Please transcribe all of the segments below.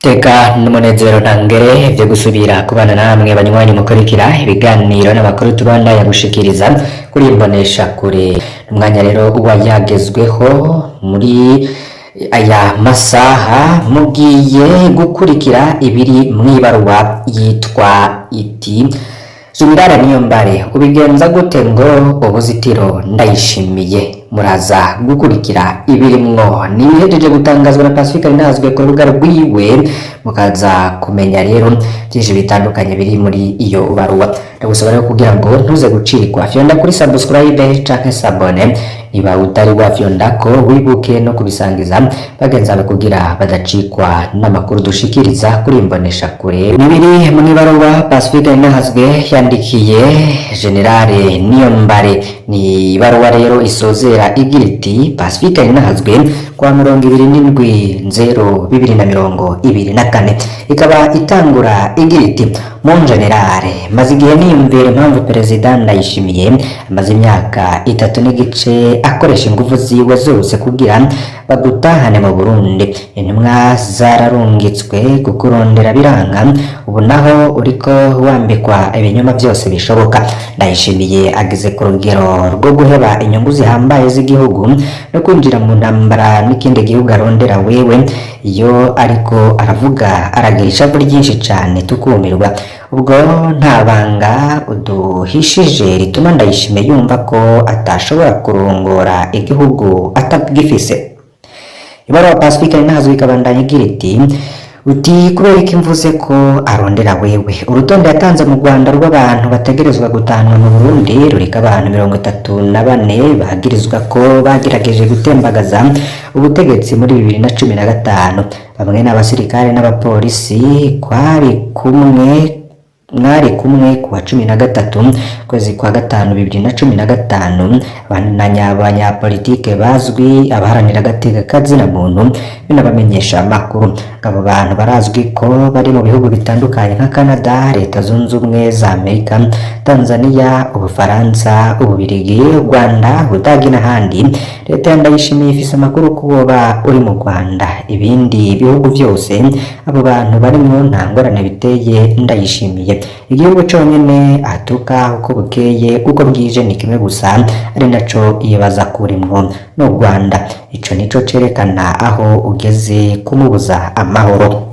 Teka n'umunezero ntangere vyo gusubira kubana namwe banywanyi mukurikira ibiganiro n'amakuru tubandanya gushikiriza kuri imbonesha kure. Umwanya rero uba yagezweho muri aya masaha, mugiye gukurikira ibiri mw'ibaruwa yitwa iti: "Jenerali Niyombare, ubigenza gute ngo ubuzitiro Ndayishimiye?" Muraza gukurikira ibirimwo, nibihejeje gutangazwa na Pacifique Rinazwe ku rubuga rwiwe, mukaza kumenya rero byinshi bitandukanye biri muri iyo baruwa. Ndagusaba rero kugira ngo ntuze gucikwa, fyonda kuri subscribe canke s'abonner niba utari wafyondako, wibuke no kubisangiza bagenzi bawe kugira badacikwa n'amakuru dushikiriza kuri imbonesha kure. Nibiri mw'ibaruwa Pacifique Rinahazwe yandikiye Generale Niyombare, ni ibaruwa rero isozera igira iti: "Pacifique Rinahazwe, kwa 27/0/2024." Ikaba itangura igira iti: "Mon général, maze igihe niyumvira impamvu Perezida Ndayishimiye amaze imyaka 3 n'igice akoresha ingufu ziwe zose kugira bagutahane mu Burundi. Intumwa zararungitswe kukurondera biranga, ubu naho uriko wambikwa ibinyoma byose bishoboka. Ndayishimiye ageze ku rugero rwo guheba inyungu zihambaye z'igihugu no kwinjira mu ntambara n'ikindi gihugu arondera wewe. Iyo ariko aravuga aragira ishavu ryinshi cane tukumirwa. Ubwo nta banga uduhishije rituma Ndayishimiye yumva ko atashobora kurongora igihugu atagifise?" Ibaruwa Pacifique Ntazwi ikabandanya igira iti: "Uti kubera iki mvuze ko arondera wewe? Urutonde yatanze mu Rwanda rw'abantu bategerezwa gutahanwa mu Burundi ruriko abantu 34 bagirizwa ko bagerageje gutembagaza ubutegetsi muri 2015. Bamwe n'abasirikare n'abapolisi kwari kumwe, mwari kumwe ku wa 13 kwezi kwa gatanu 2015, abanyapolitike bazwi, abaharanira agateka kazina muntu binabamenyesha amakuru. Abo bantu barazwi ko bari mu bihugu bitandukanye nka Canada, Leta Zunze Ubumwe za Amerika, Tanzania, Ubufaransa, Ububirigi, Rwanda, Ubudagi n'ahandi. Leta ya Ndayishimiye ifise amakuru ko woba uri mu Rwanda. Ibindi bihugu byose abo bantu barimwo nta ngorane biteye Ndayishimiye. Igihugu conyene atuka uko bukeye uko bwije ni kimwe gusa, ari naco yibaza kurimwo, n'u Rwanda. Ico nico cerekana aho ugeze kumubuza amahoro."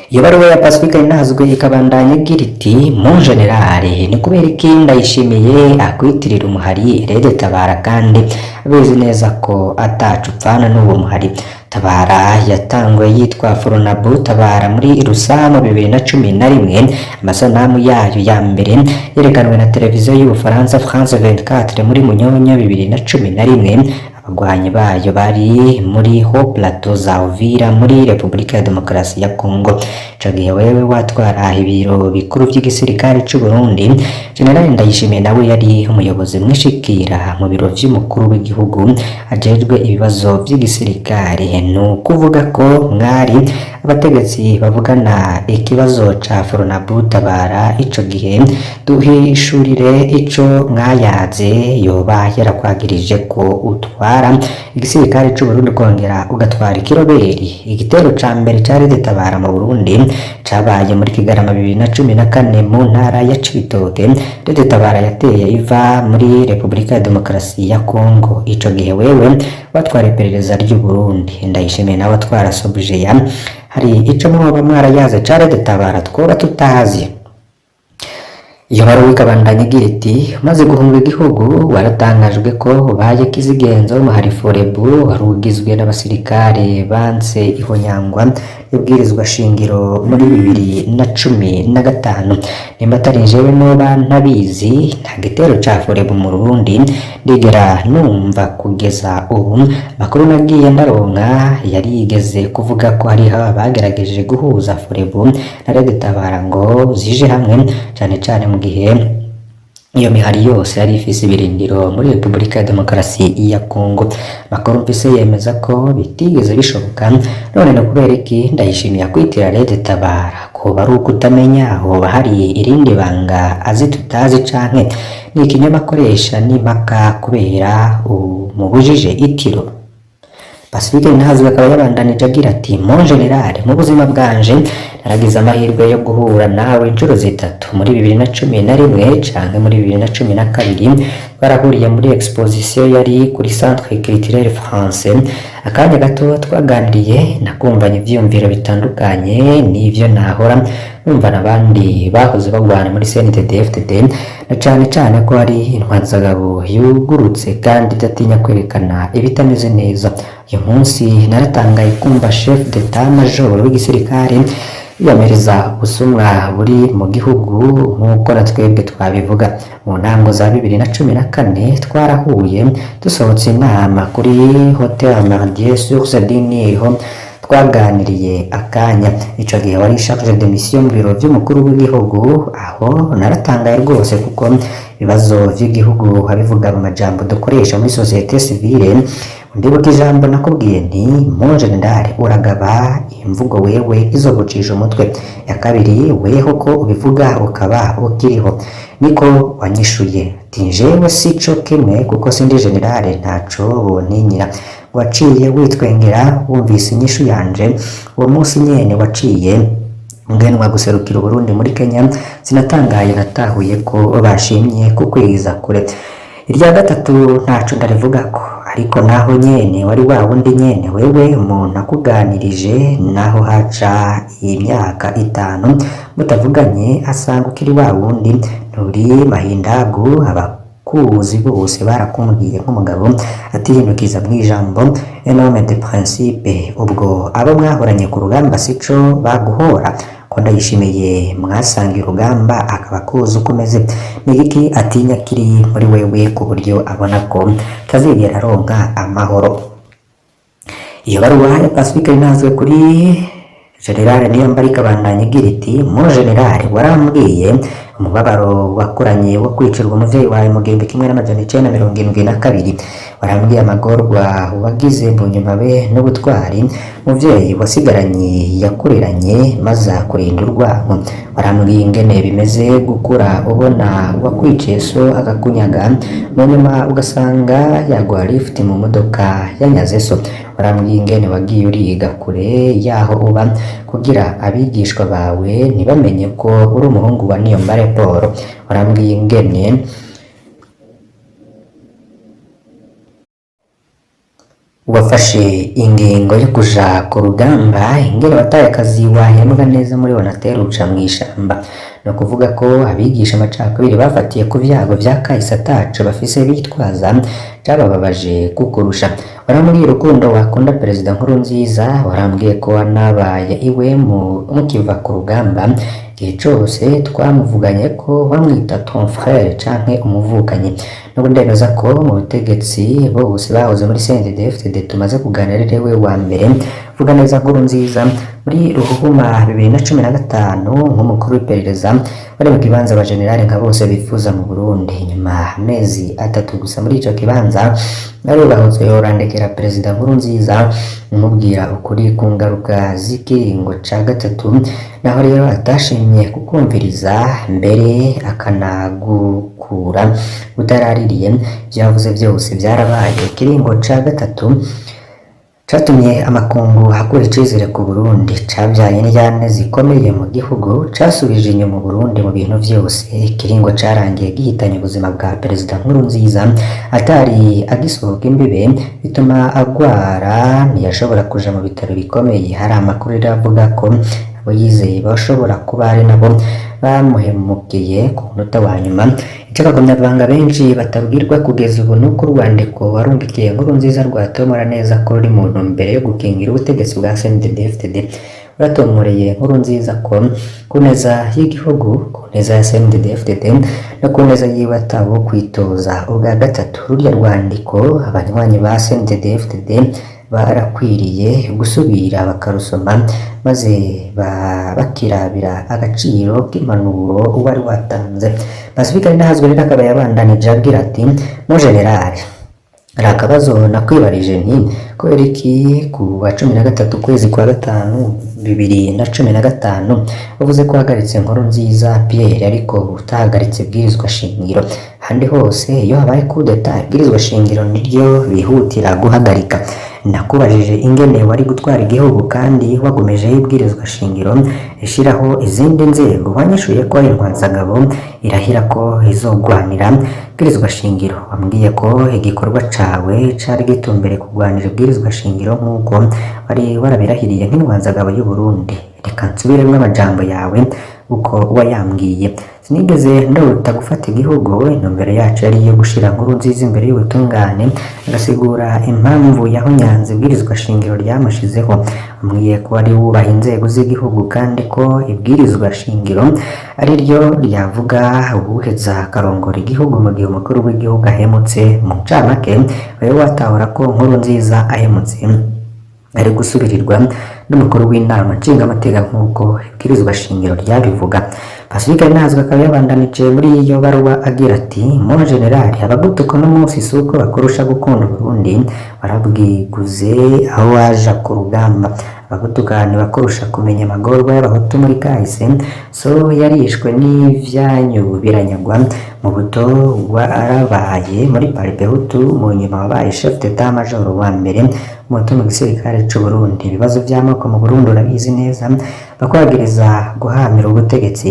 Iyo baruwa ya Pacifique Ntazwe ikabandanya igira iti: "Mon général, ni kubera iki Ndayishimiye akwitirira umuhari RED Tabara kandi abizi neza ko atacu upfana n'uwo muhari? Tabara yatanguye yitwa Fronabu Tabara muri Rusamu 2011. Amasanamu yayo ya mbere yerekanwe na televiziyo y'Ubufaransa France 24 muri Munyonyo 2011. Abagwanyi bayo bari muri Haut Plateau za Uvira muri Repubulika ya Demokarasi ya Congo. Ico gihe wewe watwara ibiro bikuru vy'igisirikare c'u Burundi. General Ndayishimiye nawe yari umuyobozi mwishikira mu biro vy'umukuru w'igihugu ajejwe ibibazo vy'igisirikare. Ni ukuvuga ko mwari abategetsi bavugana ikibazo ca Fronabu Tabara ico gihe. Duhishurire ico mwayaze. Yoba yarakwagirije ko utwara igisirikare c'u Burundi kongera ugatwara ikiroberi? Igitero ca mbere ca RED Tabara mu Burundi cabaye muri Kigarama 2014 mu ntara ya Cibitoke. RED Tabara yateye iva muri Repubulika ya Demokarasi ya Congo. Ico gihe wewe watwara iperereza ry'u Burundi, Ndayishimiye nawe atwara Sobujeya. Hari ico mwoba mwarayaze ca RED Tabara twoba tutazi?" Iyo baruwa ikabandanya igira iti: "Umaze guhunga igihugu waratangajwe ko ubaye kizigenza w'umuhari Forebu wari ugizwe n'abasirikare banse ihonyangwa y'ibwirizwa shingiro muri 2015. Nimba atari jewe noba ntabizi, nta gitero ca Forebu mu Burundi ndigera numva kugeza ubu. Amakuru nagiye ndaronka yarigeze kuvuga ko hariho abagerageje guhuza Forebu na RED Tabara ngo zije hamwe, cane cane mu gihe iyo mihari yose yari ifise ibirindiro muri Repubulika ya Demokarasi ya Congo. Amakuru mfise yemeza ko bitigeze bishoboka. None no kubera iki Ndayishimiye akwitira RED Tabara? Koba ari uko utamenya? Hoba hari irindi banga azi tutazi, canke ni ikinyoma akoresha n'impaka kubera umubujije itiro?" Pacifique Nininahazwe akaba yabandanije agira ati: "Mon général, mu buzima bwanje naragize amahirwe yo guhura nawe inshuro zitatu, muri 2011 canke muri 2012. Twarahuriye muri exposition yari kuri Centre Culturel Français. Akanya gato twaganiriye, nakumvanye ivyiyumviro bitandukanye n'ivyo nahora numva n'abandi bahoze bagwana muri CNDD-FDD, na cane cane ko ari intwazagabo yugurutse kandi idatinya kwerekana ibitameze neza. Uyu munsi naratangaye kumva chef d'état major w'igisirikare yiyamiriza ubusumwa buri mu gihugu nk'uko na twebwe twabivuga. Mu ntango za 2014 twarahuye dusohotse inama kuri Hotel Méridien Source du Nil, twaganiriye akanya. Ico gihe wari chargé de mission mu biro vy'umukuru w'igihugu. Aho naratangaye rwose kuko ibibazo vy'igihugu abivuga mu majambo dukoresha muri société civile. Ndibuka ijambo nakubwiye nti: 'Mon général, uragaba imvugo wewe izogucisha umutwe.' Ya kabiri: 'Weho ko ubivuga ukaba ukiriho?' Niko wanyishuye ati: 'Jewe sico kimwe kuko sindi général, ntaco bontinyira.' Waciye witwengera wumvise inyishu yanje. Uwo munsi nyene waciye ngenwa guserukira Uburundi muri Kenya. Sinatangaye, natahuye ko bashimye kukwigiza kure. Irya gatatu ntaco ndarivugako, ariko naho nyene wari wa wundi nyene wewe. Umuntu akuganirije, naho haca imyaka 5 mutavuganye, asanga ukiri wa wundi, nturi mahindagu. Abakuzi bose barakumbwiye nk'umugabo atihindukiza mw'ijambo, un homme de principe. Ubwo abo mwahoranye ku rugamba sico baguhora, ko Ndayishimiye mwasangiye urugamba akaba akuzi uko umeze? Ni igiki atinya kiri muri wewe ku buryo abona ko tazigera aronka amahoro?" Iyo baruwa ya Pacifique Nininahazwe kuri Général Niyombare ikabandanya igira iti: "Mon général, warambwiye umubabaro wakuranye wo kwicirwa umuvyeyi wawe mu 1972. Warambwiye amagorwa wagize mu nyuma be n'ubutwari muvyeyi wasigaranye yakureranye maze akurinda urwanko. Warambwiye ingene bimeze gukura ubona uwakwiciye so akakunyaga, mu nyuma ugasanga yaguha lift mu modoka yanyaze so. Warambwiye ingene wagiye uriga kure yaho uba kugira abigishwa bawe ntibamenye ko uri umuhungu wa Niyombare Paul. Warambwiye ingene wafashe ingingo yo kuja ku rugamba, ingene wataye akazi wahembwa neza muri Onatel uca mw'ishamba. Ni ukuvuga ko abigisha amacakubiri bafatiye ku vyago vya kahise ataco bafise bitwaza cabababaje kukurusha. Warambwiye urukundo wakunda Perezida Nkurunziza. Warambwiye ko wanabaye iwe mukiva ku rugamba. Igihe cose twamuvuganye ko wamwita ton frère canke umuvukanyi. N'ubu ndemeza ko mu butegetsi bose bahoze muri CNDD-FDD tumaze kuganira ari we wa mbere vuga neza Nkurunziza. Muri Ruhuhuma 2015, nk'umukuru w'iperereza, wari mu kibanza abajenerali nka bose bifuza mu Burundi. Nyuma amezi 3 gusa muri ico kibanza, narubahutse yorandekera Perezida Nkurunziza umubwira ukuri ku ngaruka z'ikiringo ca gatatu. Naho rero atashimye kukumviriza, mbere akanagukura utaraririye, ivyo yavuze vyose vyarabaye. Ikiringo ca gatatu catumye amakungu akura icizere ku Burundi, cabyaye indyane zikomeye mu gihugu, casubije inyuma Burundi mu bintu vyose. Ikiringo carangiye gihitanye ubuzima bwa Perezida Nkurunziza atari agisohoka imbibe, bituma agwara, ntiyashobora kuja mu bitaro bikomeye. Hari amakuru rero avuga ko abo yizeye bashobora kuba ari nabo bamuhemukiye ku munota wa nyuma. Ico abagumyabanga benshi batabwirwa kugeza ubu nuko urwandiko warungikiye Nkurunziza rwatomora neza ko ruri mu ntumbero yo gukingira ubutegetsi bwa CNDD-FDD. Uratomoreye Nkurunziza ko ku neza y'igihugu, ku neza ya CNDD-FDD no ku neza yiwe atawo kwitoza ubwa gatatu. Rurya rwandiko abanywanyi ba CNDD-FDD barakwiriye gusubira bakarusoma, maze bakirabira agaciro k'impanuro wari watanze." Pacifique Nininahazwe rero akaba yabandanije agira ati: "Mon général, hari akabazo nakwibarije nti Kubera iki ku wa 13 ukwezi kwa gatanu 2015 wavuze ko wahagaritse Nkurunziza Pierre ariko utahagaritse ibwirizwa shingiro? Ahandi hose iyo habaye kudeta, ibwirizwa shingiro niryo bihutira guhagarika. Nakubajije ingene wari gutwara igihugu kandi wagumijeho ibwirizwa shingiro ishiraho izindi nzego. Wanyishuye ko intwazangabo irahira ko izogwanira ibwirizwa shingiro. Wambwiye ko igikorwa cawe cari gitumbere kugwanira ibwirizwa shingiro nk'uko wari warabirahiriye nk'intwazangabo y'u Burundi. Reka nsubiremwo amajambo yawe uko wayambwiye: "Sinigeze ndota gufata igihugu. Intumbero yacu yari iyo gushira Nkurunziza imbere y'ubutungane, agasigura impamvu yahonyanze ibwirizwa shingiro ryamushizeho." Wambwiye ko wari wubaha inzego z'igihugu kandi ko ibwirizwa shingiro ari ryo ryavuga uwuheza akarongora igihugu mu gihe umukuru w'igihugu ahemutse. Mu ncamake, wewe watahura ko Nkurunziza ahemutse ari gusubirirwa n'umukuru w'inama nshingamateka nk'uko ibwirizwa shingiro ryabivuga. Pacifique Nahazwe akaba yabandanije muri iyo baruwa agira ati: "Mon général, abagutuka uno munsi si uko bakurusha gukunda Uburundi, warabwiguze aho waja ku rugamba. Abagutuka ntibakurusha kumenya amagorwa y'abahutu muri kahise. So yarishwe n'ivyanyu biranyagwa. Mu buto warabaye muri Palipehutu, mu nyuma wabaye chef d'état major wa mbere muto mu gisirikare c'u Burundi. Ibibazo vy'amoko mu Burundi urabizi neza. Bakwagiriza guhamira ubutegetsi,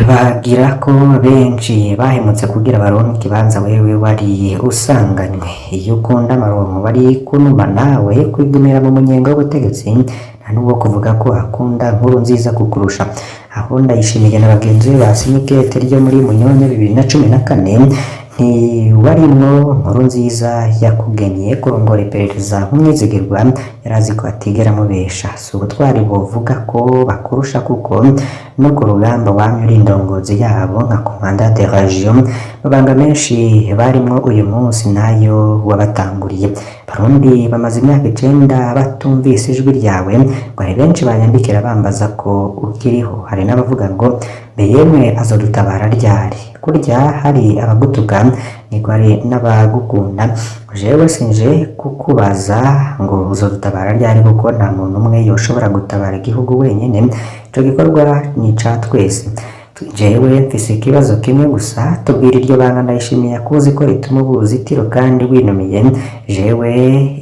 bagira ko benshi bahemutse kugira baronke ikibanza wewe wari usanganywe. Iyo ukunda amaronko wari kunuma nawe kwigumira mu munyenga w'ubutegetsi. Nta n'ubwo kuvuga ko akunda Nkurunziza kukurusha. Aho Ndayishimiye na bagenzi be basinye ikete ryo muri Munyonyo 2014 ntiwarimwo. Nkurunziza yakugenye kurongora iperereza nk'umwizigirwa, yarazi ko atigera amubesha. Si ubutwari bovuga ko bakurusha, kuko no ku rugamba wamye uri indongozi yabo nka commandant de région. Mabanga menshi barimwo uyu munsi nayo wabatanguriye. Barundi bamaze imyaka 9 batumvise ijwi ryawe, ngo hari benshi banyandikira bambaza ko ukiriho. Hari n'abavuga ngo mbe yemwe azodutabara ryari? Kurya hari abagutuka niko hari n'abagukunda. Jewe sinje kukubaza ngo uzodutabara ryari, kuko nta muntu umwe yoshobora gutabara igihugu wenyene. Ico gikorwa ni ica twese. Jewe mfise ikibazo kimwe gusa: tubwira iryo banga Ndayishimiye akuzi ko rituma ubuzitiro kandi winumiye. Jewe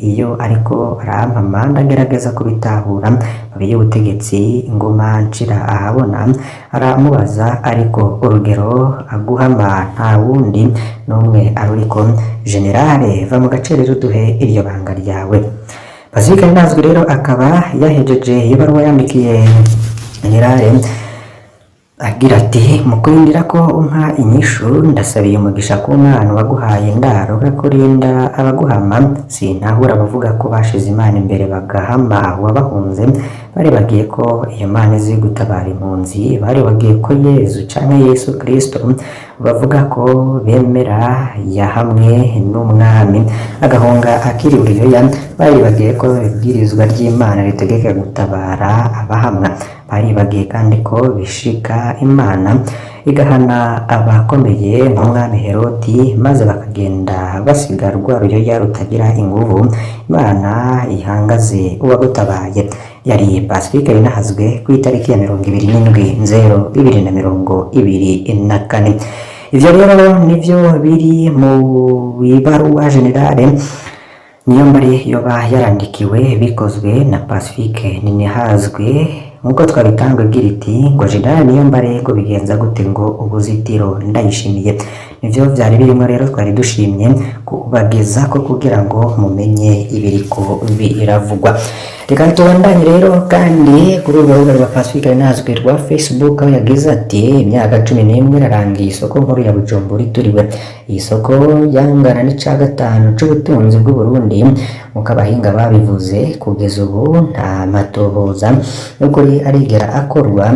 iyo ariko arampama ndagerageza kubitahura. Mu y'ubutegetsi ingoma nshira ahabona aramubaza, ariko urugero aguhama nta wundi n'umwe aruriko. Général, va mu gacerere uduhe iryo banga ryawe." Pacifique Ntazwi rero akaba yahejeje iyo baruwa yandikiye général agira ati: "Mu kurindira ko umpa inyishu, ndasabiye umugisha ku mwana waguhaye indaro kakurinda abaguhama. Sintahura abavuga ko bashize Imana imbere bagahama uwabahunze. Bari bagiye ko iyo Mana izi gutabara impunzi? Bari bagiye ko Yezu canke Yesu Kristo bavuga ko bemera yahamwe n'umwami agahunga akiri uruyoya? Bari bagiye ko ibwirizwa ry'Imana ritegeka gutabara abahamwa? Baribagiye kandi ko bishika Imana igahana abakomeye nk'umwami Herodi, maze bakagenda basiga rwa ruyoya rutagira inguvu? Imana ihangaze uwagutabaye." Yari Pacifique Binahazwe ku itariki ya 27/0/2024. Ivyo rero nivyo biri mu ibaruwa général Niyombare yoba yarandikiwe, bikozwe na Pacifique Ninihazwe nk'uko twabitangwe, igira iti ngo général Niyombare ngo bigenza gute ngo ubuzitiro Ndayishimiye? Nivyo vyari birimo rero, twari dushimye kubageza ko kugira ngo mumenye ibiriko biravugwa. Reka tubandanye rero kandi kuri urwo rubuga rwa Pacifique Ninihazwe rwa Facebook, aho yagize ati: "Imyaka 11 irarangiye isoko nkuru ya Bujumbura ituriwe. Iyi soko yangana n'ica gatanu c'ubutunzi bw'u Burundi nk'uko abahinga babivuze. Kugeza ubu nta matohoza n'ukuri arigera akorwa,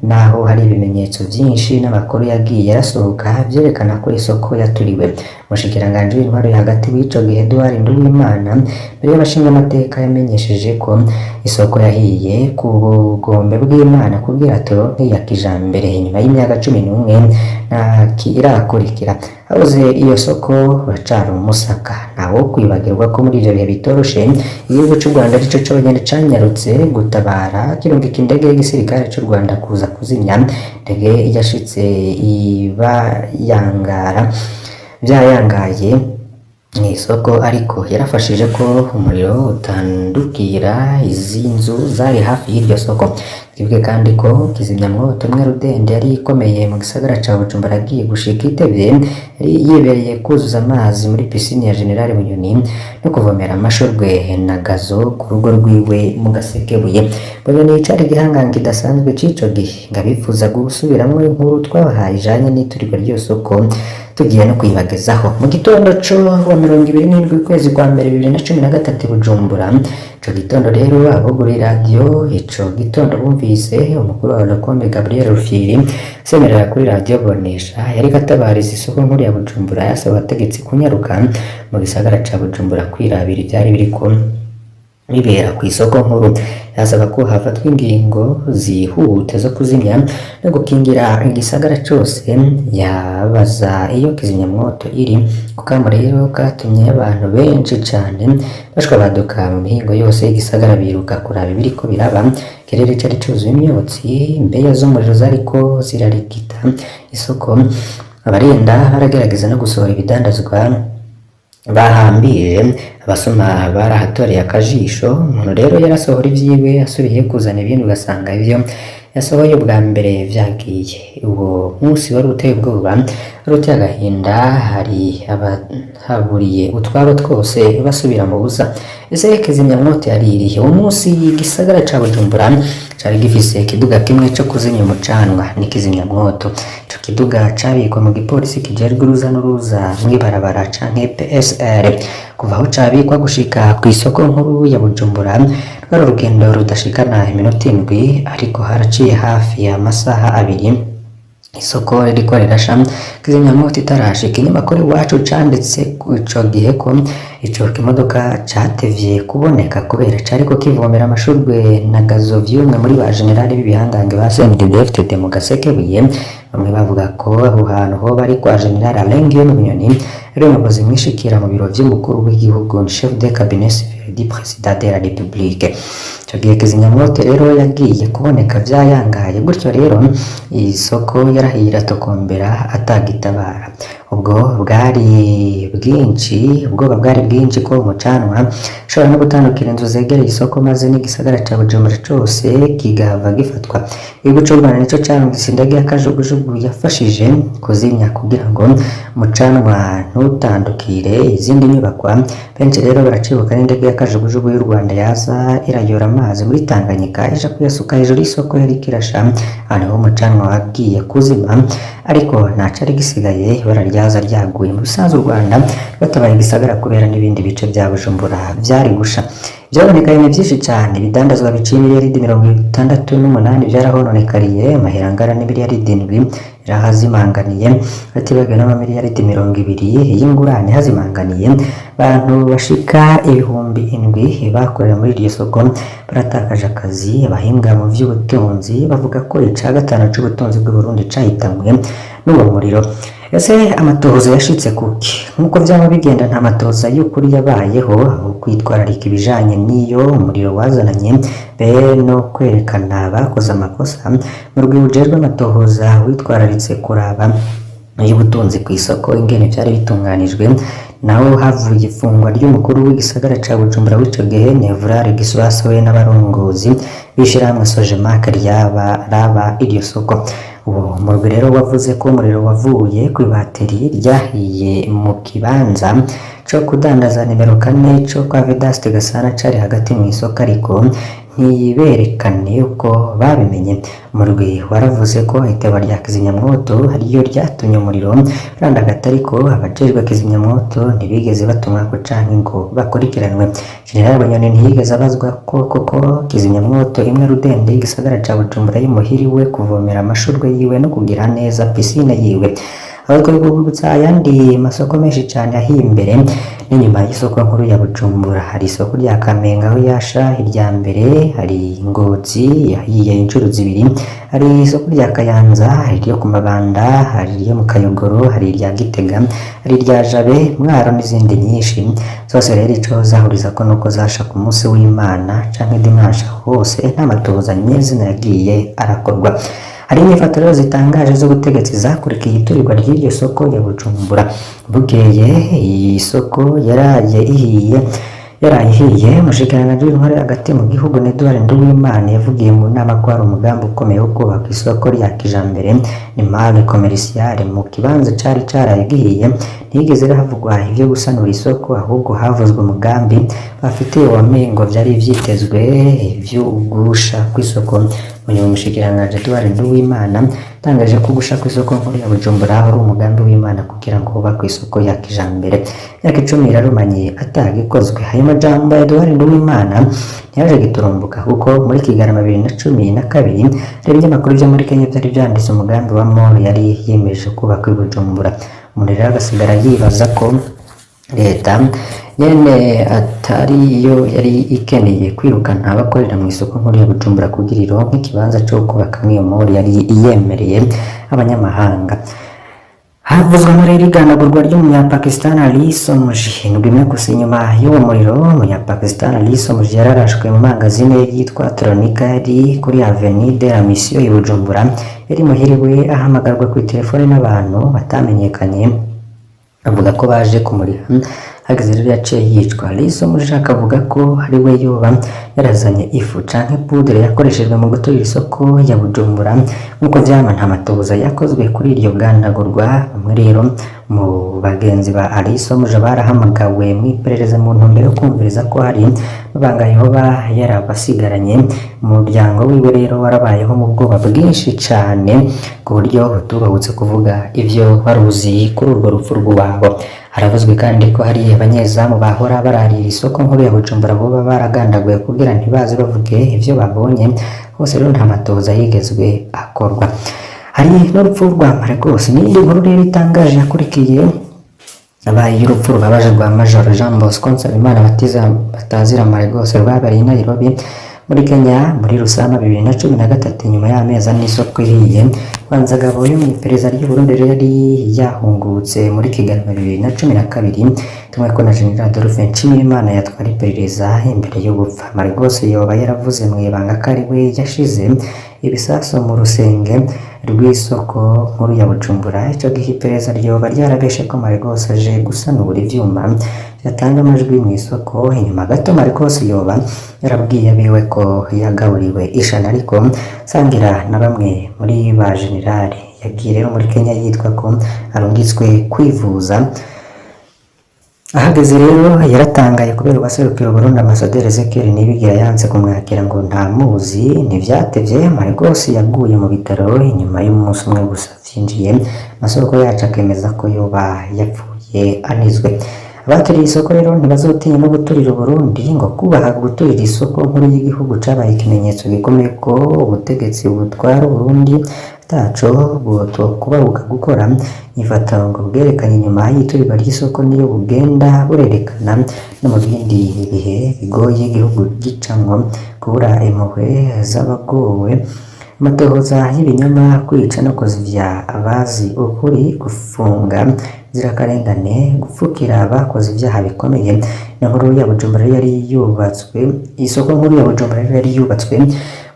naho hari ibimenyetso vyinshi n'amakuru yagiye arasohoka vyerekana ko isoko yaturiwe. Umushikiranganji w'intwaro yo hagati w'ico gihe, Edouard Nduwimana, mbere y'abashingamateka yamenyesheje ko isoko yahiye ku bugombe bw'Imana kugira turonke iya kijambere. Inyuma y'imyaka 11 Nta kirakurikira. Abuze iyo soko bacari umusaka. Ntawo kwibagirwa ko muri ivyo bihe bitoroshe igihugu c'u Rwanda arico conyene canyarutse gutabara, kirungika indege y'igisirikare c'u Rwanda kuza kuzimya. Indege yashitse ibayangara vyayangaye mw'isoko, ariko yarafashije ko umuriro utandukira izi nzu zari hafi y'iryo soko. Twibuke kandi ko kizimyamwoto imwe rudende yari ikomeye mu gisagara ca Bujumbura agiye gushika itevye, yari yibereye kuzuza amazi muri piscine ya General Bunyoni no kuvomera amashurwe na gazo ku rugo rwiwe mu Gasekebuye. Bunyoni cari igihangange kidasanzwe c'ico gihe. Ngo abifuza gusubiramwo inkuru twabahaye ijanye n'iturirwa ry'iyo soko, tugiye no kuyibagezaho. Mu gitondo co wa 27 ukwezi kwa mbere 2013 i Bujumbura, ico gitondo rero abuguriye radiyo ico gitondo bumvise umukuru wa Locombe Gabriel Rufyiri asemerera kuri radiyo Bonesha. Yariko atabariza isoko nkuru ya Bujumbura, yasaba abategetsi kunyaruka mu gisagara ca Bujumbura kwirabira ivyari biriko bibera ku isoko nkuru. Yasaba ko hafatwa ingingo zihute zo kuzimya no gukingira igisagara cose. Yabaza iyo kizimyamwoto iri. Ku kamo rero katumye abantu benshi cane bashwa baduka mu mihingo yose y'igisagara biruka kuraba ibiriko biraba. Ikirere cari cuzuye imyotsi, imbeya z'umuriro zariko zirarigita isoko. Abarinda baragerageza no gusohora ibidandazwa bahambije. Abasoma barahatoreye akajisho. Umuntu rero yarasohora ivyiwe, asubiye kuzana ibindi ugasanga ivyo yasohoye ubwa mbere vyagiye. Uwo munsi wari uteye ubwoba, wari uteye agahinda. Hari abahaburiye utwabo twose basubira mu busa. Ese kizimyamwoto yari irihe uwo munsi? Igisagara ca Bujumbura cari gifise ikiduga kimwe co kuzimya umucanwa n'ikizimyamwoto. Ico kiduga cabikwa mu gipolisi kijejwe uruza n'uruza mw'ibarabara canke PSR. Kuva aho cabikwa gushika kw'isoko nkuru ya Bujumbura rwari urugendo rudashikana iminota 7, ariko haraciye hafi amasaha 2 isoko ririko rirasha, kizimyamwoto itarashika. Ikinyamakuru Iwacu canditse ico gihe ko ico kimodoka catevye kuboneka kubera cariko kivomera amashurwe na gazo vy'umwe muri ba generali b'ibihangange ba CNDD-FDD mu Gasekebuye. Bamwe bavuga ko aho hantu hoba ari kwa General Alain Guillaume Bunyoni, ari umuyobozi mwishikira mu biro vy'umukuru w'igihugu, chef de cabinet civil du président de la République. Ico gihe kizimyamwoto rero yagiye kuboneka vyayangaye. Gutyo rero isoko yarahiye iratokombera atagitabara. Ubwo bwari bwinshi, ubwoba bwari bwinshi ko umucanwa ushobora no gutandukira inzu zegereye isoko, maze n'igisagara ca Bujumbura cose kigahava gifatwa. Igihugu c'u Rwanda nico carungitse indege ya kajugujugu yafashije kuzimya kugira ngo umucanwa ntutandukire izindi nyubakwa. Benshi rero baracibuka n'indege ya kajugujugu y'u Rwanda yaza irayora amazi muri Tanganyika ija kuyasuka hejuru y'isoko yariko irasha. Aho niho umucanwa wagiye kuzima, ariko nta cari gisigaye, ibara ryaza ryaguye. Mu bisanzwe u Rwanda rwatabaye igisagara kubera n'ibindi bice vya Bujumbura vyari gusha. Ivyononekaye ni vyinshi cane. Ibidandazwa biciye miliyaridi 68 vyarahononekariye, amahera angana n'imiliyaridi 7 yarahazimanganiye, hatibagiwe n'amamiliyaridi 20 y'ingurane hazimanganiye. Abantu bashika 7000 bakorera muri iryo soko baratakaje akazi. Abahinga mu vy'ubutunzi bavuga ko ica gatanu c'ubutunzi bw'Uburundi cahitanywe n'uwo muriro. Ese amatohoza yashitse kuki? Nk'uko vyama bigenda, nta matohoza y'ukuri yabayeho, aho kwitwararika ibijanye n'iyo umuriro wazananye be no kwerekana abakoze amakosa. Murwi ujejwe amatohoza witwararitse kuraba y'ubutunzi kw'isoko ingene vyari bitunganijwe. Naho havuye ifungwa ry'umukuru w'igisagara ca Bujumbura w'ico gihe, Nevrard Giswasi, we n'abarongozi b'ishirahamwe Sojemac ryaba raba iryo soko. Uwo murwi rero wavuze ko umuriro wavuye kw'ibateri ryahiye mu kibanza co kudandaza nimero 4 co kwa Vedaste Gasana cari hagati mw'isoko, ariko ntiberekane uko babimenye. Umurwi waravuze ko iteba rya kizimyamwoto ariyo ryatumye umuriro urandagata, ariko abajejwe kizimyamwoto ntibigeze batumwako canke ngo bakurikiranwe. General Bunyoni ntiyigeze abazwa ko koko kizimyamwoto imwe rudende y'igisagara ca Bujumbura y'imuhira iwe kuvomera amashurwe yiwe no kugira neza piscine yiwe. Aho twari kubibutsa ayandi masoko menshi cane ahiye imbere n'inyuma y'isoko nkuru ya Bujumbura. Hari isoko rya Kamenge aho yasha irya mbere, hari Ngozi yahiye incuro zibiri, hari isoko rya Kayanza, hari iryo ku Mabanda, hari iryo mu Kayogoro, hari irya Gitega, hari irya Jabe, Mwaro n'izindi nyinshi. Zose rero ico zahurizako nuko zasha ku munsi w'Imana canke dimanche, hose nta matohoza nyezina yagiye arakorwa. Hari inyifato rero zitangaje z'ubutegetsi zakurikiye iturirwa ry'iryo soko ya Bujumbura. Bukeye iyi soko yaraye ihiye, yaraye ihiye, umushikiranganji w'intwaro hagati mu gihugu Edouard Nduwimana yavugiye mu nama ko hari umugambi ukomeye wo kubaka isoko rya kijambere, ni mall commerciale, mu kibanza cari caraye gihiye. Ntiyigeze havugwa ivyo gusanura isoko, ahubwo havuzwe umugambi bafitiye wamengo vyari vyitezwe ivy'ugusha kw'isoko. Munyuma umushikiranganji Edouard Nduwimana yatangaje ko gusha kw'isoko nkuru ya Bujumbura ari umugambi w'Imana kugira ngo hubakwe isoko ya kijambere. Imyaka 10 irarumanye atagikozwe. Ayo majambo ya Edouard Nduwimana ntiyaje giturumbuka, kuko muri Kigarama 2012 hari ibinyamakuru vyo muri Kenya vyari vyanditse umugambi wa mall yari yiyemeje kubaka i Bujumbura. Umuntu rero agasigara yibaza ko leta nyene atari yo yari ikeneye kwirukana abakorera mu isoko nkuru ya Bujumbura kugira ironke ikibanza co kubakamwo iyo mall yari iyemereye abanyamahanga. Havuzwemo rero igandagurwa ry'umunyapakistan Ali Somji. Indwi imwe gusa inyuma y'uwo muriro, umunyapakistan Ali Somji yararashwe mu mangazine yitwa Tronica yari kuri Avenue de la Mission i Bujumbura. Yari muhiriwe, ahamagarwa ku telefone n'abantu batamenyekanye avuga ko baje kumuriha. Hageze rero yaciye yicwa. Ali Somji akavuga ko ari we yoba yarazanye ifu canke poudre yakoreshejwe mu guturira isoko ya Bujumbura. Nk'uko vyama, nta matohoza yakozwe kuri iryo gandagurwa. Bamwe rero mu bagenzi ba Ali Somji barahamagawe mu iperereza mu ntumbero yo kumviriza ko hari mabanga yoba yarabasigaranye. Umuryango wiwe rero warabayeho mu bwoba bwinshi cane, ku buryo utubahutse kuvuga ivyo waruzi kuri urwo rupfu rw'uwabo. Haravuzwe kandi ko hari abanyezamu bahora bararira isoko nkuru ya Bujumbura boba baragandaguye kugira ntibaze bavuge ivyo babonye. Hose rero nta matohoza yigezwe akorwa. Hari n'urupfu rwa Marcos n'indi nkuru rero itangaje yakurikiye abaye urupfu rubabaje rwa Major Jean Bosco Nsabimana batazira Marcos, rwabereye i Nairobi muri Kenya muri Rusama 2013, nyuma y'amezi 4 isoko ihiye. Banzagabo yo mu iperereza ry'u Burundi rero yari yahungutse muri Kigali mu 2012, tumwe ko na General Adolphe Nshimirimana yatwara iperereza imbere yo gupfa. Marcos yoba yaravuze mu ibanga ko ari we yashize ibisasu mu rusenge rw'isoko nkuru ya Bujumbura. Ico gihe iperereza ryoba ryarabeshe ko Marcos aje gusanura ivyuma byatanga amajwi mu isoko. Inyuma gato Marcos yoba yarabwiye abiwe ko yagaburiwe ishana ariko sangira na bamwe muri ba generali. Yagiye rero muri Kenya yitwa ko arungitswe kwivuza. Ahageze rero yaratangaye kubera uwaserukira Burundi, Ambasaderi Ezekiel Nibigira, yanze kumwakira ngo ntamuzi. Ntivyatevye Marcos yaguye mu bitaro inyuma y'umunsi umwe gusa vyinjiye. Amasoko yacu akemeza ko yoba yapfuye anizwe. Abaturiye isoko rero ntibazotinya no guturira Uburundi. Ngo kubaha guturira isoko nkuru y'igihugu cabaye ikimenyetso gikomeye ko ubutegetsi butwara Uburundi ataco kubahuka gukora. Inyifato ngo bwerekanye inyuma y'iturirwa ry'isoko niyo bugenda burerekana no mu bindi bihe bigoye igihugu gicamwo: kubura impuhwe z'abagowe, amatohoza y'ibinyoma, kwica no kuzivya abazi ukuri, gufunga inzirakarengane, gupfukira abakoze ivyaha bikomeye. Inkuru ya Bujumbura yari yubatswe, isoko nkuru ya Bujumbura yari yubatswe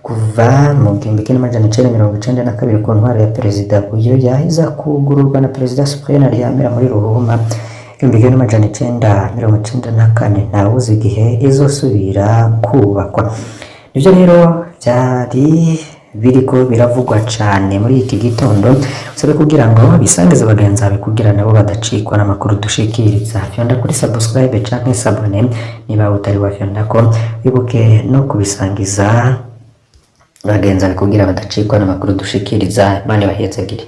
kuva mu 1992 ku ntwaro ya Perezida Buyoya, iza kugururwa na Perezida Cyprien Ntaryamira muri Ruhuma 1994. Ntawuzi igihe izosubira kubakwa. Nivyo rero vyari biriko biravugwa cane muri iki gitondo. Usabe kugira ngo bisangize bagenzi bawe kugira nabo badacikwa n'amakuru dushikiriza. Fyonda kuri subscribe canke s'abonner niba utari wafyondako, wibuke no kubisangiza bagenzi bawe kugira badacikwa n'amakuru dushikiriza. Imana ibahezagire.